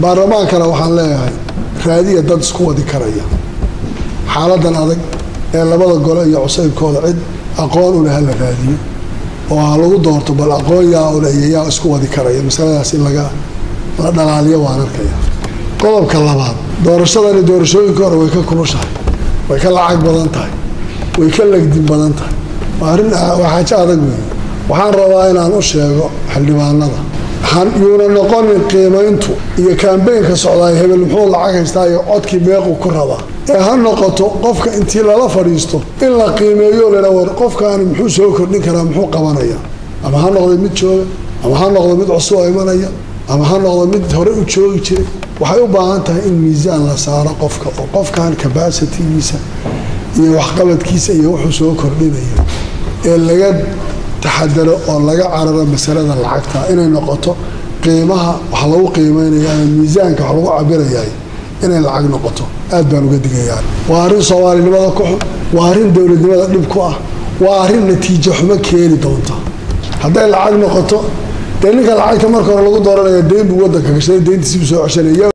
Baarlamaankana waxaan leeyahay raadiya dad isku wadi karaya xaaladan adag ee labada gole iyo cusaybkooda, cid aqoon u leh hala raadiyo oo ha lagu doorto, bal aqoon yaa uleh iyo yaa isku wadi karaya masaladaas in laga la dhalaaliyo waan arkaya. Qodobka labaad, doorashadani doorashooyinka hore way ka kulushahay, way ka lacag badan tahay, way ka legdin badan tahay. Waa arrin, waa xaajo adag weeye. Waxaan rabaa inaan u sheego xildhibaanada, yuuna noqonin qiimayntu iyo kambeynka socdaay hebel muxuu lacag haystaa iyo codkii meequu ku rabaa, ee ha noqoto qofka intii lala fadhiisto in la qiimeeyo lana war qofkaani muxuu soo kordhin karaa, muxuu qabanaya, ama ha noqdo mid jooga, ama ha noqdo mid cusub oo imanaya, ama ha noqdo mid hore u joogi jiray. Waxay u baahan tahay in miisaan la saaro qofka, oo qofkan capacity-giisa iyo waxqabadkiisa iyo wuxuu soo kordhinayo ee laga taxadaro oo laga cararo masalada lacagta inay noqoto qiimaha wax lagu qiimeynaya ama miisaanka wax lagu cabirayaay inay lacag noqoto. Aad baan uga digayaa. Waa arrin soomaalinimada ku xun, waa arrin dowladnimada dhib ku ah, waa arrin natiijo xumo keeni doonta hadday lacag noqoto. Dee ninka lacagta marka hore lagu dooranaya deyn buu wadanka gashaday, deyntiisibuu soo ceshanaya.